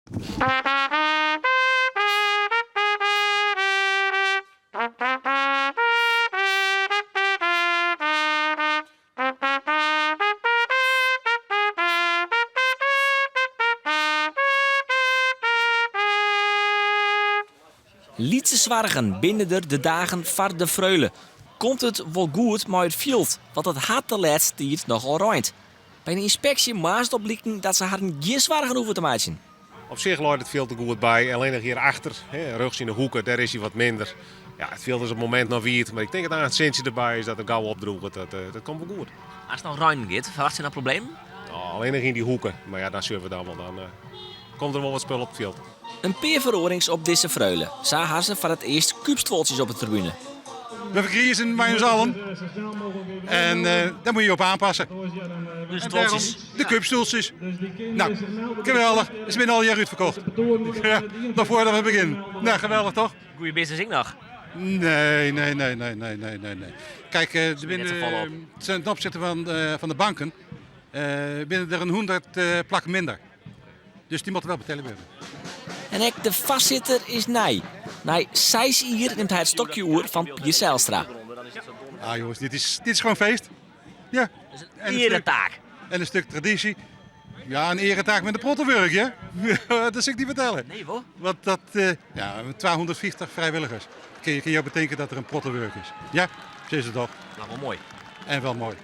Lytse soargen binne der de dagen foar de Freule. Komt it wol goed mei it fjild, want it hat de lêste tiid nochal reind. By in ynspeksje moast al bliken dat se harren gjin soargen hoege te meitsjen. Op sich leit it fjild der goed by, allinnich hjir achter, rjochts yn de hoeke, dêr is hy wat minder. Ja, it fjild is op it momint noch wiet, mar ik tink dat it sintsje derby is dat it gau opdrûget. Dat, dat komt wol goed. As it noch reinen giet, ferwachtsje je dan problemen? No, allinnich yn dy hoeke, mar ja, dan sjogge we dan wol. Dan komt der wol wat spul op it fjild. In pear feroarings op dizze Freule. Sa ha se foar it earst kúpstuoltsjes op de tribune. We fergrizen mei ús allen en dêr moatte je op oanpasse. De stuoltsjes. De kúpstuoltsjes. Nou, geweldich. Se binne allegear útferkocht. Ja, noch foardat we begjinne. Nou, geweldich toch? Goeie business ek noch? Nee, nee, nee, nee, nee, nee, nee, nee. Kijk, er binne, ten opzichte van de banken binne der in 100 plakken minder. Dus dy moatte wol betelle wurde. En ek de foarsitter is nij. Nei seis jier nimt hy it stokje oer fan Pier Zijlstra. Ah jongens, dit is gewoon feest. Ja. En een eretaak. En in stik tradysje. Ja, in eretaak met in protte wurk, ja. Dat sil ik dy fertelle. Nee, wol? Want dat, ja, 250 frijwilligers. Kin je, kin je betinke dat der in protte wurk is. Ja, sa is it toch. Nou, wol moai. En wol moai.